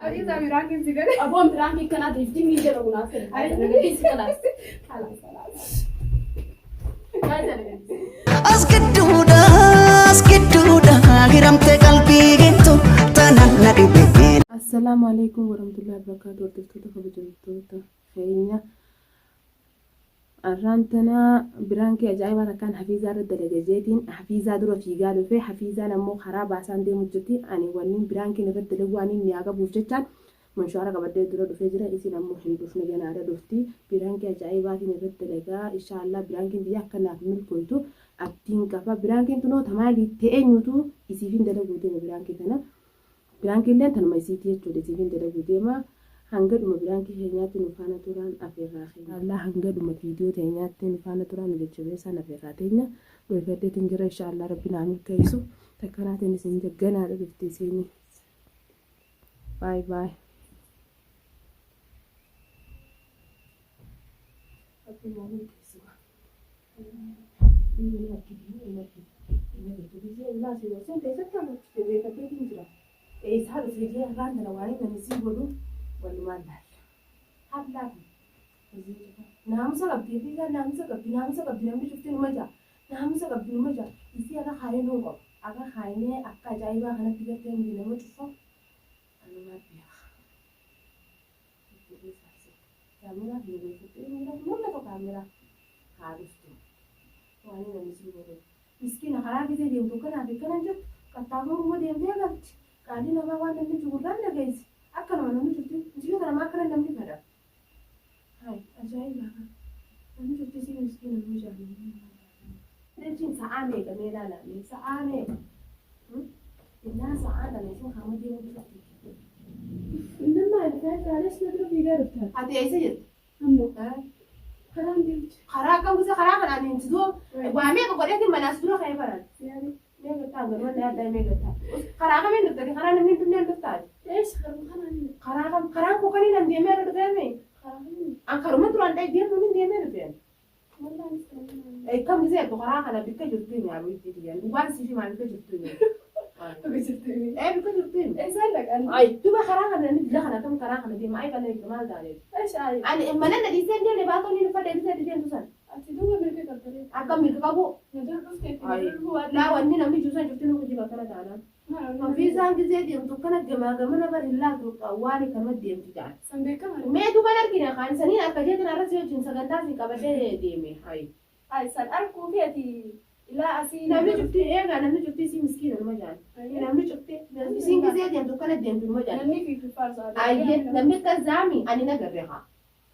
Abiisa biraankiin si gale. Aboon piraankii akkanaatiif jinni jala kunaaf fedha. Nagaddiisi kalaas. Kalaas kalaas. Gaazaa nagaddiisi. As gidduudha, as gidduudha, hiramte qalbii gittu tanan na dhibe. Assalaamu alaikum warahmatullahi wabarakatuh hordoftoota kabajamtoota keenya Arraan tana biraankii ajaa'ibaa takkaan Hafiizaa irra dalaga jeetiin Hafiizaa dura fiigaa dhufe. Hafiizaan ammoo karaa baasaan deemu jirti. Ani wannin biraankiin irra dalagu waan inni haa qabuuf jechaan manshaara qabadhee dura dhufee jira. Isin ammoo hin dhufne ganaadha dhufti. Biraankii ajaa'ibaatiin irra dalagaa. Inshaallah biraankiin biyya akka naaf milkooytu abdiin qaba. Biraankiin tunoo tamaalii ta'eenyutu isiifin dalaguu deema biraankii kana. Biraankiilleen tanuma isiitii jechuudha isiifin dalaguu deema hanga dhuma biraankii keenyaatti nu faana turaan afeerraa keenya. Allah hanga dhuma viidiyoo teenyaatti nu faana turaa nu jajjabeessaan afeerraa teenya dhoyfadheetiin jira insha Allah rabbi naa milkeessu takkanaatiin isin jagganaadha dhufti isiini baay baay. Rabbi naa milkeessu. Eessaa dhufe jee har'aan tana waan inni sii godhu walumaan laalla. Hallaa fi naamusa qabdi fi naamusa qabdi naamusa qabdi namni cufti numa jaa naamusa qabdi numa jaa isii har'a kaayee nuu qabu har'a kaayinee akka ajaa'ibaa kanatti gartee miti nama cufa anumaa beeka. Kaameraa fi jabeeffadhee mul'atu kaameraa haa dhuftu. Waan inni sii godhe. Miskiina karaa gisee deemtu kanaa fi kanan jettu qaxxaamuruma deemtee galti. Qaalii namaa waan namni jugurraan dhageessi. Akkanuma namni cufti miskiinota namaa akkana namni fedha. Hayi ajaa'iba kan. Namni cufti sii miskiina nama jaalladhu. Jechuun sa'aa meeqa mee ilaalaa mee sa'aa meeqa. Innaa sa'aa kana isin harma deemuu jirti. Nama alfaayif na dura fiigaa dhufta. Ati eessa jirta? Ammoo karaan deemtu. Karaa akkam gisa karaa kana ani sidoo waa meeqa godheetiin manaas dura ka'ee baran. Yaani. Meeqa taa garuu wanni addaa meeqa taa. Karaa kamiin dhufta? Karaa namni hin dhufneen dhuftaa? Eessa karuma kanaan Karaa kam karaan koo kaniin an deemee irra dhufee mee? karaa kamiin An karuma duraan dha'e deemuun hin deemee dhufee. wallaan karuma kanaan. Kam gisee jettu karaa kana bikka jirtu himi abiitti tiyyan dhugaan siif himaa bikka jirtu himi. Bikka jirtu himi. Ee bikka jirtu himi. Eessaan dhaqan? Ay duba karaa kana namni dila kana kam karaa kana deema ay balee maal taane. Eessa ay? Ani mana na dhiisee deemne baatoo ni uffadhe dhiisee deemtu san. Ati duuba mirga qabdee. Akka mirga qabu. Na dura dhuftee itti Ay na dura dhufuu waan laa wanni namni juusan cufti nu kijiba kana taanaan. Ofiisaan gisee deemtu kana gamaa gamana bar hin laatu waan kanuma deemtu jedhan. San beekama. Mee duban argina kaan saniin akka jeetin arra si wajjin sagantaa si qabadhee deeme. Hayi. Ay san arguu fi ati ilaa asii. Namni cufti eegaa namni cufti isii miskiina numa jedhan. Namni cufti isiin gisee deemtu kana deemtu numa jedhan. Namni fi faarsaa. Ayyee namni akka zaami ani nagarre haa.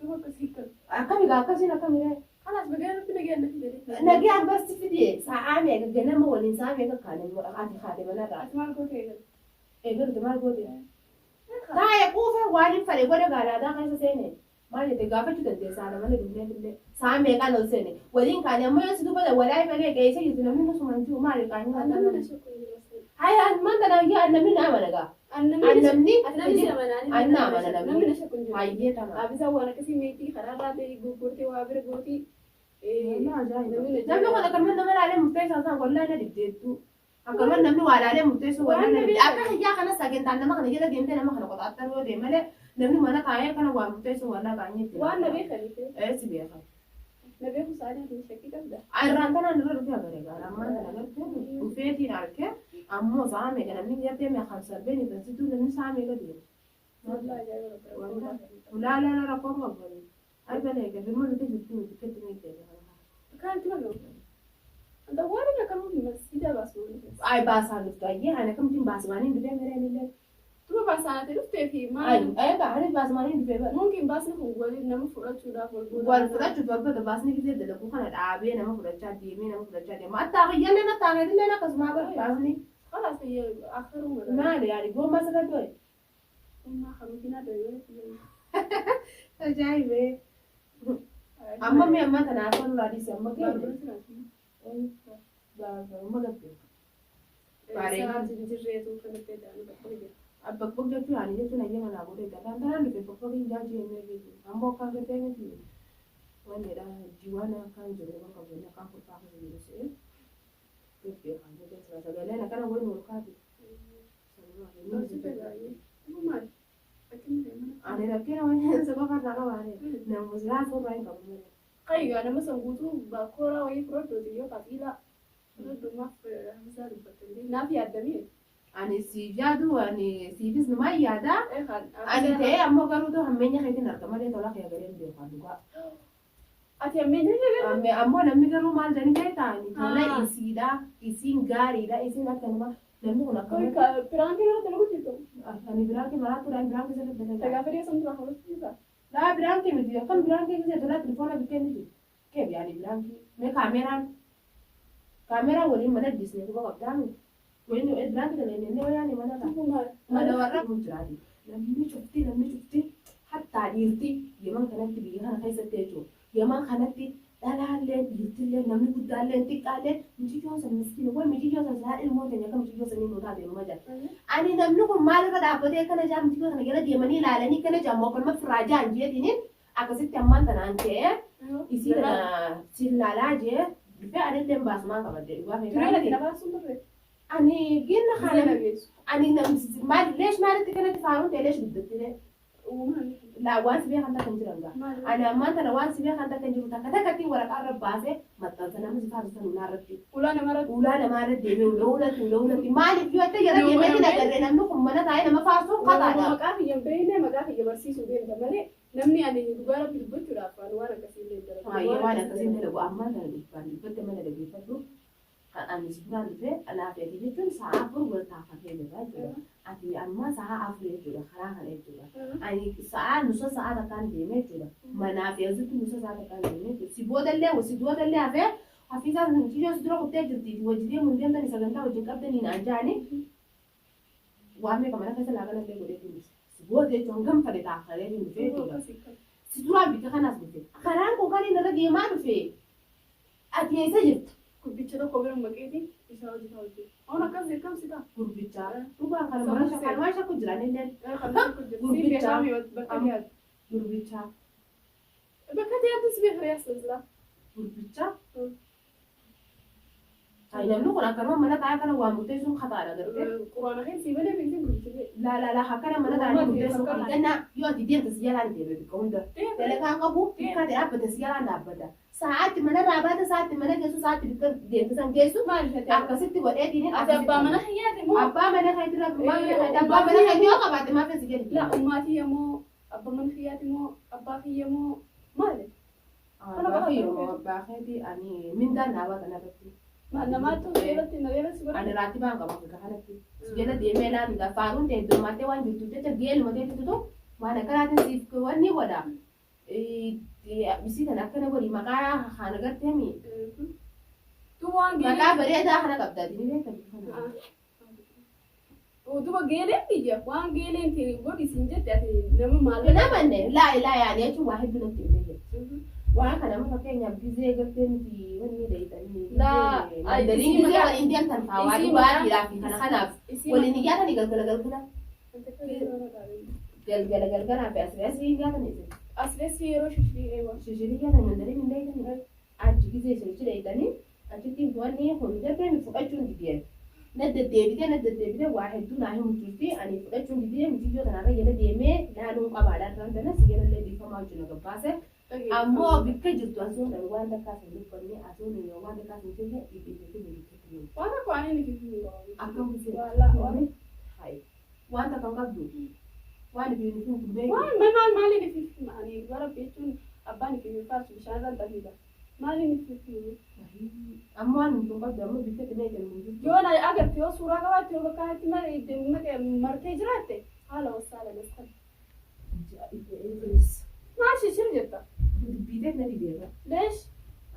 Duuba akkasii kan. Akkami gaa akkasiin akkami ree. Kalaas bagaa rabbi nagaan na fide. Nagaan barsi fide sa'aa meeqa ganama waliin sa'aa meeqa kaane ati kaate manarraa. Ati maal goote eegalte? Eegalte maal goote? Taa'ee quufe waan hin fedhe godhe gaalaadaa keessa seene. Maal jette gaafachuu dandeessa haadha mana dhufneef illee. Sa'aa meeqaan ol seene. Waliin kaane ammoo yoo si dubbata walaay malee qeessa jirtu namni nusuma hin jiru maali qaanii Namni na shakku hin jiru. Haya ammaan tana yaa namni na amana gaa. Namni Namni namni si amana. Anna amana namni. Namni na shakku hin jiru. Hayyee tama. Abisa waan akkasii meetii karaarraa ta'e gurgurtee waa bira gootii. Namni kun akkanuma nama laalee murteessaa isaan wallaahi na dhibdeettu. Akkanuma namni waa laalee murteessu wallaahi na dhibde. Akka kiyyaa kana sagantaan nama kana jala deemtee nama kana qoxaaxxaruu yoo deeme malee namni mana taa'ee kana waa murteessu wallaahi qaanyeetti. Waan na beekaniif. Ee si beekan. Na beeku isaanii ati shakkii qabda. Irraan tanaan irra dhufee agaree gaara ammaan tana gartee dhufeetiin argee ammoo sa'a meeqa namni gartee meeqa kan sarbeen ifasituu namni sa'a meeqa deema. Wallaahi ajaa'iba rabbi rakkoo Laa laa laa rakkoo qabu. Ay balee gabirma bika jirtu miti katti meeqa Kan itti malu. Anta waan inni akka nuti masjida baasu. Ay baasaan dhuftu ayyee ana kamtiin baasmaaniin dhufee mireen illee. Duuba baasaan ati dhuftee fi Ay maal ay baasni baasmaaniin dhufee bara. mungkin baasni kun waliin nama fudhachuudhaaf wal booda. Wal fudhachuuf barbada baasni gisee dalagu kana dhaabee nama fudhachaa deemee nama fudhachaa deema. Attaa kiyyallee attaa keetillee akkasuma bara baasni. Khalaas akharuma. Maali yaani goommaa sirra dho'e. Ummaa kamikinaa dho'e. Ajaa'ibee. Amma mee ammaa kana haasawaa nurraa dhiisi amma keenya. Amma gabbee. Bakka jechuun ani jechuun ayyama naa godhe gadaan tanaan dhufe bakka hin jaajii himee beeku. Ammoo akkaan gartee miti wanni dha jiwaana akkaan jiru bakka bunni akkaan kolfaa keessa jiru se'ee gabbee kan jedhee sagaleen akkana wayin ol kaati. Ani rakkina waan si qofa irraa qabaane. Nama si haasoo irraa hin qabu malee. Qayyaa nama san guutuu bakkooraa wayii fudhadhuuti yoo qaxiilaa fudhadhu maaf hafisaa dubbatte naaf yaaddamee. Ani siif yaadu ani siifis numaan yaada. Ani ta'ee ammoo garuu ta'u hammeenya keetiin arga malee tola kee agaree hin beeku ani dhugaa. Ati hammeenya kee agaree? Ammoo namni garuu maal jedhanii beektaa ani tola isiidha isiin gaariidha isiin akka nama namni kun akka. Piraankii irratti dalagu jirtu. Ani piraankii maraatuudha piraankii sirriitti dalagaa. Tagaa fedhii osoo hin turaa Laa biraankii miti akkam biraankii gisee tolaa telefoona bittee ni jiru. Keef yaani biraankii mee kaameraan kaameraan waliin mana disnee quba qabdaa miti. Waliin biraankii dalagee inni wayaani mana ta'a. Mana warra kun jiraati. Namni cufti namni cufti hattaa dhiirti yeman kanatti biyya kana keessatti jechuudha. Yeman kanatti dhalaallee dhiirtillee namni guddaallee xiqqaallee muciyyoo san miskiina way muciyyoo san silaa ilmoo teenya akka muciyyoo sanii nuu taate numa jala. Ani namni kun maalirra dhaabbatee akkana jaa muciyyoo sana jala deemanii ilaalanii akkana jaa moo akkanuma firraa jaan jeetiniin akkasitti ammaan tanaan ka'ee isii tana sin laalaa jee dhufee anillee baasumaan qabadde dhugaa feetaa. Ani ginna kana ani maal leesh maalitti kanatti faaruun ta'e leesh guddattine. Laa waan si beekan takka hin jiran gaa. Ani ammaan tana waan si beekan takka hin jiru takka takkatti waraqaa irra baasee maxxansa namni si faarsu san ulaa irratti. Ulaa namaa irratti. Ulaa namaa irra deemee ulaa ulatti ulaa ulatti maaliif yoo ta'e jala deemee hin agarre namni kun mana taa'ee nama faarsuun kataadha. Maqaa kiyya hin beekne maqaa kiyya barsiisuu deemta malee namni ani dhugaa rabbi dubbachuudhaaf ani waan akkasii illee hin dalagu. Baay'ee waan akkasii hin dalagu ammaan tana dhibbaan dhibbatti mana dhaggeeffadhu. Kan ani si duraan dhufe anaa fi ati jechuun sa'a afur wal taafatee jirra jechuudha. Ati amma sa'a afur jechuudha karaa kana jechuudha. Ani sa'a nusa sa'a takkaan deeme jechuudha. Manaa fi asitti nusa sa'a takkaan deeme jechuudha. Si boodallee si boodallee hafee hafiisaan mucayyoo si dura kuttee jirti. Wajji deemuun deemtanii sagantaa wajjin qabdanii naan jaani. Waan meeqa mana keessa laaqana illee godhee hin dhufe. Si booda jechuun hangam fedhe taakkalee hin dhufe jechuudha. Si duraan bikka kanaas dhufe. Karaan kun kan inni irra deemaa dhufe. Ati eessa jirta? Gurbicha tokko bira maqeeti isaa hojii hojii. Oon akkas dirqamsi ta'a. Gurbicha. Dhugaa kanumaan shakku jira illee. Gurbicha. Gurbicha. Bakka dhiyaatu si beekra yaasasla. Gurbicha. Ay namni kun akkanuma mana taa'ee kana waa murteessuun khataadha gartee. Quraana keessa malee beektiin gurbicha. Laa laa laa akkana mana taa'anii murteessuun khataadha. Gannaa yoo ati deemte si jalaan deeme bikka hunda. Dalagaan qabu bikka ati dhaabbate si jalaan dhaabbata. Sa'aatti mana irraa baate sa'aatti mana geessu sa'aatti bikka deemte san geessu akkasitti godheetiin Ati abbaa mana kiyyaati moo? Abbaa mana keetii abbaa mana keetii abbaa mana keetii yoo qabaatte maaf si jedhi. Laa ummaatii moo abbaa mana kiyyaati moo abbaa kiyya moo maali? Abbaa kiyya abbaa keetii ani mindaan dhaabaa kanarratti. Namaatu seeratti na seeratti si godha. Ani raatibaan qaba bakka kanatti. Si jala deemee ilaaluudha. Faaruun ta'e iddoo waan jirtuuf jecha geeluma ta'etu waan akkanaatiin siif wanni godha. Isii kana akkana godhi maqaa kana gartee mi? Maqaa bareedaa kana qabda. Ni beekta. Duba geeleen biyya waan geeleen ta'e godhi siin jette ati nama maal. Namanne laa ilaa yaani jechuun waa hedduu natti himte jechuudha. Waan kana amma fakkeenyaaf gizee gartee miti wanni dheeytanii. Laa Daliin gizee waliin deemtan faa waan dhugaatiidhaaf fi kana kanaaf waliin nyaatanii galgala galgala. Galgala galgalaa fi asii asii nyaatan isin. Asleessi yeroo shishii eewa. Shishii nyaatan mandariin hin dheeytanii. Achi gizee shishii dheeytanii achitti wanni kun gartee fudhachuun dideen. Na deddeebitee na deddeebitee waa hedduu naa himu turti ani fudhachuun didee mucayyoo tanarra jala deemee laaluun qabaadha irraan tana si jalallee dhiifamaa wajjin na gabbaase. Ammoo bikka jirtu asuun ani waan takkaas hin dubbanne asuun waan takkaas hin jenne dhiibbee fi Waan akka waan inni fifi. Akkam Waan Waan takka hin qabdu. Waan ifi hin hin beeku. waan maal maaliin ifi ani bara jechuun abbaan ifi faarsu bishaan irraan tafiidha. Maaliin ifi Ammoo waan hin qabdu ammoo bikka itti meeqan hin jirtu. Yoo na agarte yoo suuraa qabaatte yoo bakka kanatti martee jiraatte haala wasaala nasqan. Maal shishir jetta? Dubbiilee na dibeera. Leesh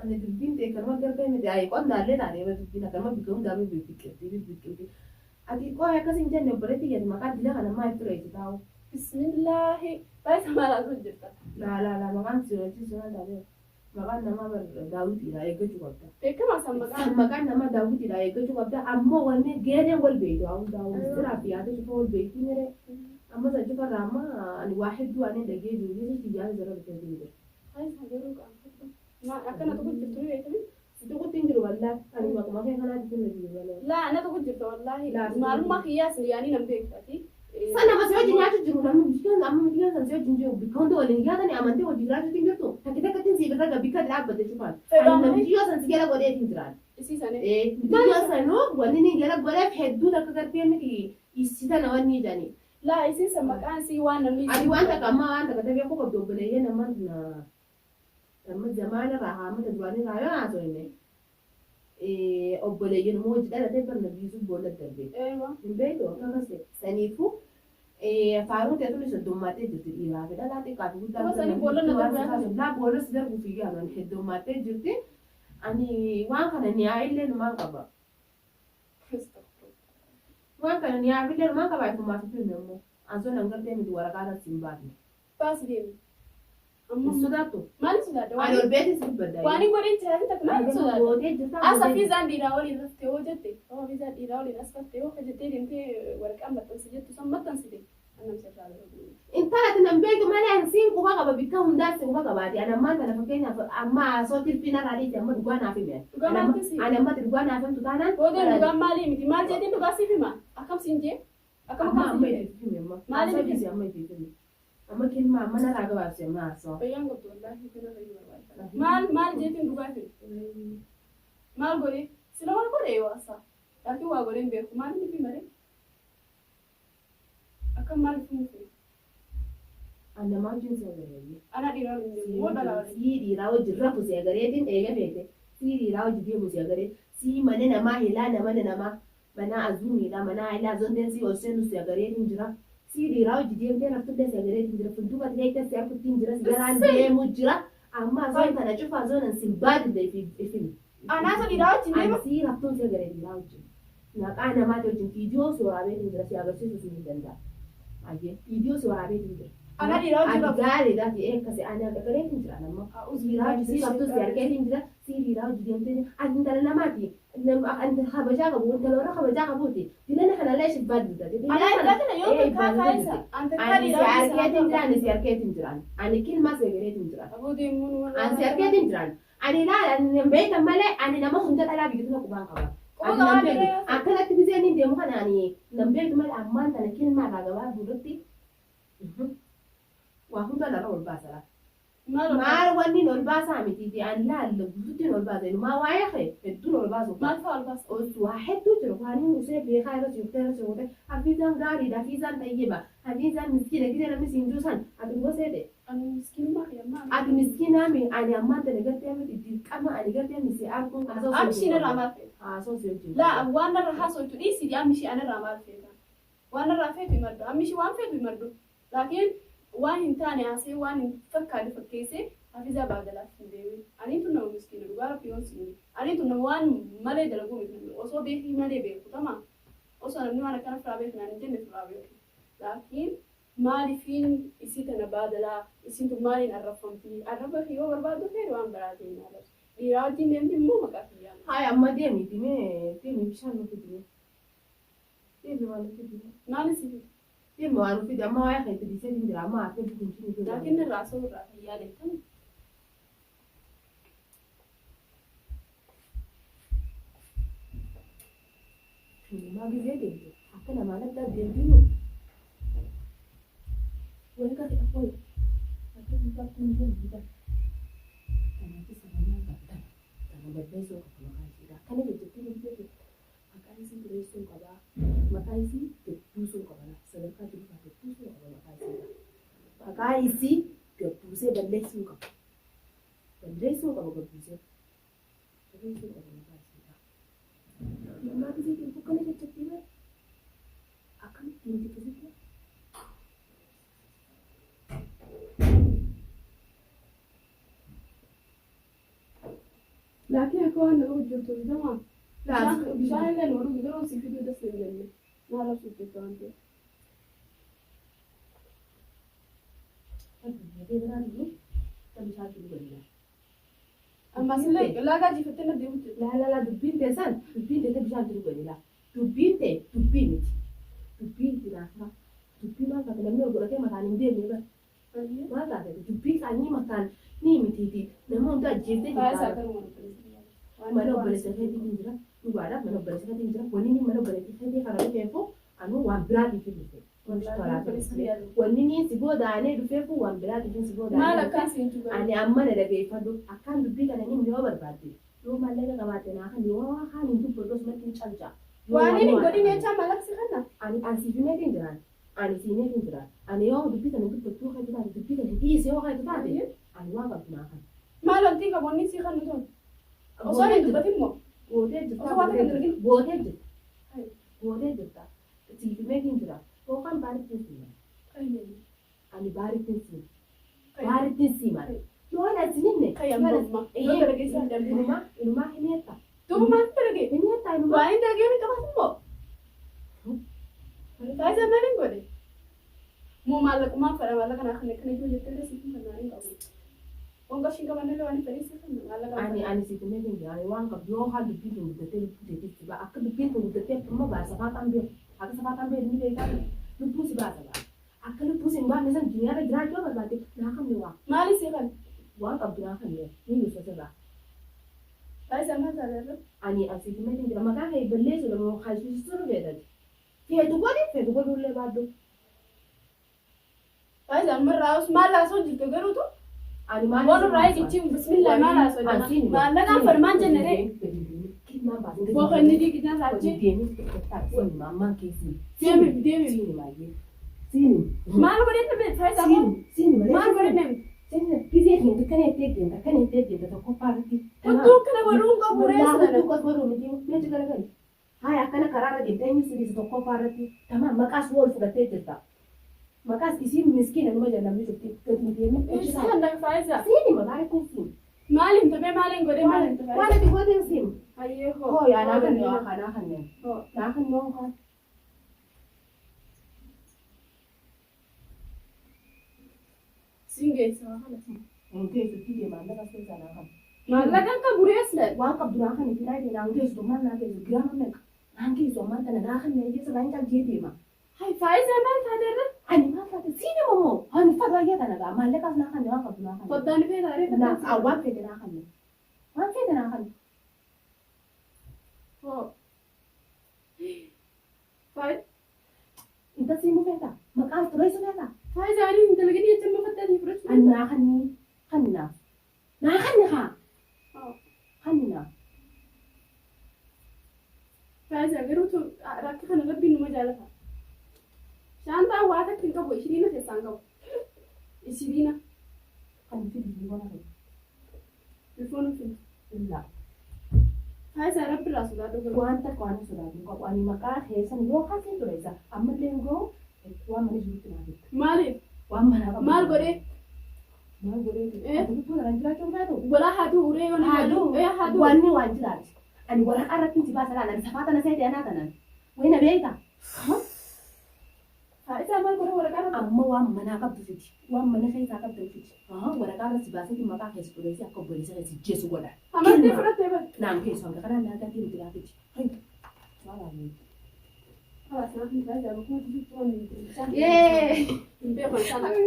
Ani dubbiin ta'e kanuma gartee miti ayi qonnaallee taatee dubbiin akkanuma bikka hundaa bibbiqqilti bibbiqqilti. Ati qo'ee akkas hin jenne obboleetti jedhu maqaa dila kana maal ture itti taa'u. Bismillaahi. Baay'ee maalaatu jirta. Laa laa laa maqaan si suuraa taatee maqaan namaa daawwitiidha eeggachuu qabda. Beekamaa san maqaan. Maqaan namaa daawwitiidha eeggachuu qabda ammoo wanni geereen wal beeytu haa hundaa'u siraa fi yaada cufa wal beeytu mere amma san cufarraa amma ani waa hedduu ani dhagee jiru jechuun yaada jara dhufee jiru. Baay'ee garuu qaanfadhu. Akkana tokko jirtu ni beekami. Tuqutti hin jiru wallaahi ani maquma kee kanaatti hin jiru malee. Laa ana tokko jirta wallaahi. Maalummaa kiyyaas yaanii nan beektu ati. Sana nama si wajjin nyaachuu jiru namni bishaan amma Mitiyyoo san si wajjin jiru bikka hunda waliin yaadani amantii wajjin jiraachuutti hin jirtu. Takki takkattiin siif irra bikka dhaabbate cufaan. Ani mitiyyoo san si jala godheetiin jiraan. Isii sanii. Mitiyyoo sanuu wanni ni jala godheef hedduu takka gartee miti issi tana wanni jedhani. Laa isii san maqaan isii waan namni Ati waan takka ammaa waan takka ta'e beekuu qabdu obboleeyyan ammaan tana amma zamaana irraa haamata duraanii irraa yoo haasofne obboleeyyan immoo hojii dhalatee barna biisuu boolla darbe. Eewa. Hin beektu akkas ta'e. Saniifuu faaruun ta'e tuni soddommaattee jirti dhiiraa fi dhalaa xiqqaa fi guddaa. Kuma sanii boolla na darbe. Laa boolla si darbuuf iyyuu aman heddummaattee jirti. Ani waan kana ni'aa illee numaan qaba. Waan kana ni'aa illee numaan qaba ifumaaf itti immoo. Ansoon hangartee miti waraqaa irratti hin baafne. Baasi deemi. Hin sodaattu. Maaliif sodaadha? Ani ol beetis dubbadda. Waan hin godhin jiraate takka maaliif sodaadha? Gootee jirta. As hafiizaan dhiiraa waliin raftee hoo jette, hoo hafiizaan dhiiraa waliin as raftee hoo jettee deemtee waraqaa maxxansi jettu san maxxansite. Annam sirraa dalagu. Intala ati nan beektu malee ani siin quba qaba bikka hundaa si quba qabaati. Ani ammaan kana fakkeenyaaf amma haasoo tirfii narraa dhiite amma dhugaa naaf hime. Dhugaa maaltu si? Ani amma dhugaa naaf himtu taanaan. Boodeen dhugaan maalii miti? Maal jedheen dhugaa siif hima? Akkam siin jee? Akkam Amma akkam amma siin jee? itti hime amma. Maaliif Haasoo dhiisi amma itti hime. Amma kilma amma narraa gabaabsi amma haasoo. Fayyaan qabdu wallaahi kana fayyuu barbaada. Maal maal jeetiin dhugaa hime? Maal godhee? Sila maal godhee yoo asaa? Laakiin waa godhee hin beeku. Maal inni fi malee? Akkam maal fi fi? Ani namaa wajjin si agarreeyye. Ana dhiiraa waliin deemu. Moo dhalaa waliin? Sii dhiiraa wajjin rafu si agareetiin eega feete. Sii dhiiraa wajjin deemu si agaree. Sii mana namaa hilaa mana namaa. Mana azumiidha mana hilaa zonteen sii ol seenu si agareetiin jira. Sii dhiiraa wajjin deemtee raftullee si agareetiin jira. Fuuldura ta'ee si harkuttiin jira. Si garaan deemu jira. Amma zoon kana cufaa zoonan sin baadille ifimi. Anaatu dhiiraa wajjin deema? Ani sii raftuun si agaree dhiiraa wajjin. Maqaa namaati wajjin viidiyoo si waraabeetiin jira si agarsiisuu si hin danda'a. Ayyee viidiyoo si waraabeetiin jira. Ana dhiiraa wajjin Ati rafu. gaariidha ta'ee akkasi ani agareetiin jira nama. Dhiiraa wajjin sii raftuun si argeetiin jira sii dhiiraa wajjin deemtee jira. Ati intala namaati. Ani kabajaa qabu intala warra kabajaa qabuuti. Dilana kanallee ishee baaduu Ana dhiiraa kana yoo takkaa kaayisa. An takkaa Ani si dhiiraa wajjin argeetiin jira ani si argeetiin jira. Ani kilmaa si agareetiin jira. Aboo deemuun warra. Ani si argeetiin jira. Ani ilaala ani hin beekan malee ani nama hunda dhalaa biyya tana qubaan qaba. Quba Ani nan qabaa beeku. dhiiraa. Akkanatti giseen hin deemu kana ani nan beeku malee ammaan tana kilmaa irraa gabaa duratti waa hunda narra ol baasa. Maal ol baasa? Maal wanni ol baasaa miti ani laalla guutuutti ol baasa inumaa waa'ee kee hedduun ol baasu. Maal fa'aa ol baasa? Waa hedduu jiru waan inni usee beekaa irra siuftee irra siuftee hafiizaan gaariidha hafiizaan tayyiba hafiizaan miskiina gisee namni siin juusan ati goseete. Ani miskiinummaa kiyya Ati miskiinaa mi ani ammaan tana gartee miti dirqama ani gartee misi arguun haasoo si Amshii narraa maal feeta? Haasoo si wajjin. Laa waan narra haasoftu dhiisii amshii anarraa maal feeta? Waan narraa feetu himadhu. Amshii waan feetu himadhu. Laakiin waan hin taane haasee waan hin fakkaanne fakkeessee hafizaa baadalaaf hin deemin. Aniitu nama miskiina dhugaa rabbi yoon siin. Aniitu nama waan malee dalaguu miti. Osoo beekii malee beeku tamaa. Osoo namni waan akkana firaa beeku naan hin jenne firaa beeku. Laakiin maaliifiin isii tana baadalaa isiin tun maaliin arrafamti? Arraba yoo barbaaddu feetu waan biraatiin na arrabsi. Dhiiraa wajjin deemti immoo maqaa kiyyaa. Haaya amma deemiti mee deemi bishaan nu fidi mee. Deemi waan nu fidi. Maali si fidi? Deemi waan nu fidi amma waa'ee keetti dhiisee hin jira amma haftee bukuun hin Laakiin irraa soo irraa fayyaa deettan. Maa gisee deemte akka namaa adda deemtinu. Wani kati afoy. Akka dubbatti hin deemtu bara. Kanaafis sababni qabda. Kana balleessuu qaba maqaa isiidha. Kana jechuun hin beeku. Maqaa isii dureessuu qaba. Maqaa isii gabbuusuu qaba. Sadarkaa jiru gabbuusuu qaba maqaa isiidha. Maqaa isii gabbuusee balleessuu qaba. Balleessuu qaba gabbuusee. Balleessuu qaba maqaa isiidha. Maa gisee deemtu kana jechuun bara. Akkamitti deemte keessatti? Laakiin akka waan nama hojjetu hojjetamaa. Bishaan illee nu dhugi garuu si fiduu das hin jenne. Na arrabsuuf jette waan ta'eef. Ammas illee laagaa jiifattee na deemu jirti. Laa laa laa dubbiin teessan dubbiin teessee bishaan jiru godhi laa. Dubbiin ta'e dubbii miti. Dubbiin tinaafa. Dubbii maal taate namni ol godhatee mataan hin deemne bara. Maal taate dubbii qaanii mataan ni mitiiti. Nama hunda ajjeeftee Faaya isaa jirta. garuu mana obboleessa. Mana obboleessa keetii hin jira. Dhugaadhaaf mana obboleessa keetii hin jira. Wanni inni mana obboleessa keetii kana dhufeefu anuu waan biraatiif hin dhufe. Wanni niin si goodaanee dhufeefu waan biraatiif si goodaanee. Maal akkaan siin jiru? Ani amma na dhageeffadhu akkaan dubbii kana inni yoo barbaadde yoo maallaqa qabaatte naa kan yoo waa kaan hin dubbadhu osumatti hin calca. Waan inni godhin jechaa maallaqsi kana. Ani ani siif himeetiin jiraan. Ani si himeetiin jiraan. Ani yoo dubbii kana dubbattuu kan taate dubbii kana dhiise yoo kan taate ani waa qabdu naa kan. Maal wanti qabu inni si kan nuti. Osoo hin dubbatin moo? Gootee jirta. Osoo waan kana dalagin. Gootee jirta. Gootee jirta. Siif himeetiin jira. Yookaan baarittiin siima. Ani baarittiin siima. Baarittiin siima. Yoo na sinimne. Inumaa inumaa himeetta. Duuba maal dalagee? Himeetta inumaa. Waan inni dalagee ni qabaatu moo? Faayisaa maal hin godhe? Moo maallaqumaan fedha maallaqa naa kan akkana iyyuu jettee illee siif kan hin qabu. Waan qarshiin qabannellee waan hin fedhin siif kan maallaqa. Ani ani siif himeetiin jira. Ani waan qabdu yoo haa dubbiin tun guddattee lubbuu teetiif si ba'a. Akka dubbiin tun guddattee amma ba'a safaaxaan beeku. Akka safaaxaan beeku ni beekaa. Lubbuu si baasa ba'a. Akka lubbuu si hin baafne san duniyaarra jiraachuu yoo barbaadde naa kamne waa. Maali si kan? Waan qabdu naa kamne ni ibsa sirraa. Faayisaa maal taate? Ani asiif himeetiin jira. Maqaa kee balleessu lama kalsiisuu feetati. Feetu godhi feetu godhullee baadhu. Faayisaa amma raawus maal haasoo jirtu garuutu? Ani maal Waan irraa eegichi bismillah maal haasoo jira? Maallaqaan farmaan jenne ree. Booka inni diigitaan saachi. Deemi deemi. Maal godhee namni faayisaa moo? Maal godhee namni? Hudduu kana godhuu hin qabu reessa. Haya akkana karaarra deemtee eenyu si dhiise tokkoffaa irratti tamam maqaas wal fudhattee jirta. Maqaas isiin miskiina numa jallamni jirti gadi hin deemin. Ibsaan lafa faayisaa. Siini maqaa kun siin. Maal hin taphee maal hin godhee maal hin taphee? Waan ati gooteen siin. Hayyee hoo. Hoo yaa naa kan yoo naa kan Hoo. naa kan yoo kan. Siin geessa waa kana. Hin geessu ti deemaa lafa keessaa naa kan. Maallaqa akka burees la. Waan qabdu naa kan itti naa naan geessu maal naa geessu giraama meeqa naan geessu ammaan tana naa kan eeyyee sanaan calqee deema. Hay faayisaa maal taate irra? Ani maal taate siini moo ani uffata baay'ee tana gaa maallaqaas naa kan waan qabdu naa kan. Foddaan feeta aree Naa waan fedhe naa kan. Waan fedhe naa kan. Hoo. Faayisaa. Inta siimu feeta maqaan tureessu feeta. Faayisaa ani hin dalagin jecha amma fattaatii fudhachuu. Ani naa kan kan naaf. Naa kan haa. Kan naaf. Faayisaa garuu rakka kana rabbiin numa jaalata. Shaantaan waa takka hin qabu ishiriina keessaa hin qabu. Ishiriina. Kan fidi bilbila kan. Bilfoon hin fidu. Illaa. Faayisaa rabbi irraa sodaadhu garuu. Waan takka waan sodaatu hin qabu. Ani maqaa keessan yoo kaasee tureessa ammallee hin gahu waan mana jirutti naa fitta. Maaliif? Waan manaa qabu. Maal godhee? Maal godhee? Ati lubbuu kanaan jiraachuu hin feetu? Walaa haaduu uree yoo Haaduu. Ee haaduu. Wanni waan jiraati. Ani waraqaa irratti si baasa laala. Ani safaa tana seete anaa tanaan. Wayi na beekta? Faayisaa maal godhee waraqaa irra? Amma waan manaa qabdu fiti. Waan mana keessaa qabdu fiti. Waraqaa irra si baaseeti maqaa keessa xureessee akka obboleessa keessa jeessu godha. Amartee fudhattee bari. Naan keessu hanga kanaan naa gatii miti laafiti. Hayi. Maal haala? Kalaas naaf hin faayisaa bakkuma jirtu waan hin jiru. Yee! Hin beeku isaan akka.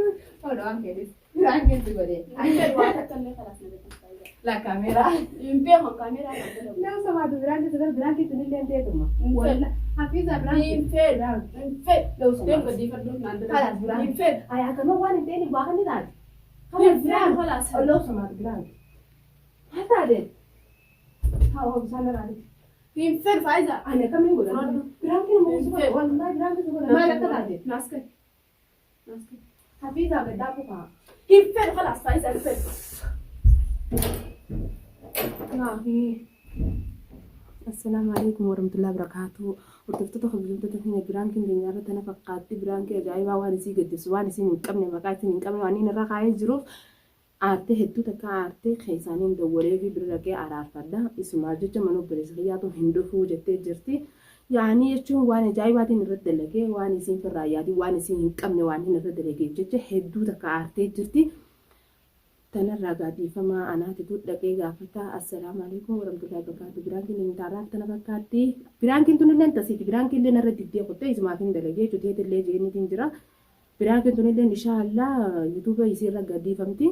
Hola waan keetis. Biraan keetti godhee. Hin beeku waan takka illee kalaas na beeku faayisaa. La kaameeraa. Hin beeku kaameeraa kan godhamu. Nama samaatu biraan keessa gara biraan keessa illee hin teetuma. Hin Walla hafiisa biraan Hin fedhu. Hin fedhu. Loo samaatu. Deemu gadiifadhu naan dalagu. Kalaas biraan. Hin fedhu. Ay akkana waan hin ta'in waa kan taate. Hin fedhu kalaas. Loo samaatu biraan. Maal taate? Haa waa bishaan irraa miti. Hin fedhu faayisaa. Ani akkamiin godha? Fudhadhu. Biraan keessa immoo wallahi biraan keessa godha. Maal akka taate? Naaskari. Naaskari. Hafiisa gaddaa bukaa. Hin fedhu kalaas faayisaa hin fedhu. Assalaamu alaikum warahmatullahi wabarakatuh. Hordoftoota kabajamtoota keenya biraankiin keenya irratti tana fakkaatti biraankii ajaa'ibaa waan isii gaddisu waan isiin hin qabne maqaa isiin hin qabne waan inni irra kaa'ee jiruuf aartee hedduu takka aartee keessaaniin dawwalee fi bira dhaqee araarfadha. Isumaaf jecha mana obboleessa kiyyaatu hin dhufuu jettee jirti. Yaanii jechuun waan ajaa'ibaatiin irratti dalagee waan isiin firraa yaadii waan isiin hin qabne waan hin irra dalageef jecha hedduu takka aartee jirti. Tanarraa gaadhiifamaa anaatitu dhaqee gaafata. Assalaamu alaikum warahmatullahi wabarakatuh. Biraankiin inni taarraaf tana fakkaatti. Biraankiin tun illee tasiiti. Biraankiin illee narra diddee kuttee isumaaf hin dalagee jechuudha. Illee jeeniitiin jira. Biraankiin tun illee inshaallah yuutuuba isiirra gadhiifamti.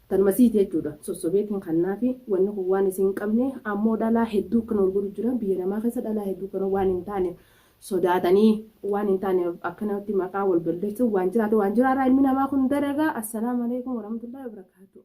Tanuma siiti jechuudha. Sossobeetiin kannaafi wanni kun waan isin qabne ammoo dhalaa hedduu kan ol godhu jira. Biyya namaa keessa dhalaa hedduu kan waan hin taane. sodaatanii waan hin taane akkanatti maqaa wal balleessuun waan jiraatu waan jiraarraa ilmi namaa kun dalagaa. Assalaamu alaikum warahmatullahi wabarakaatuh.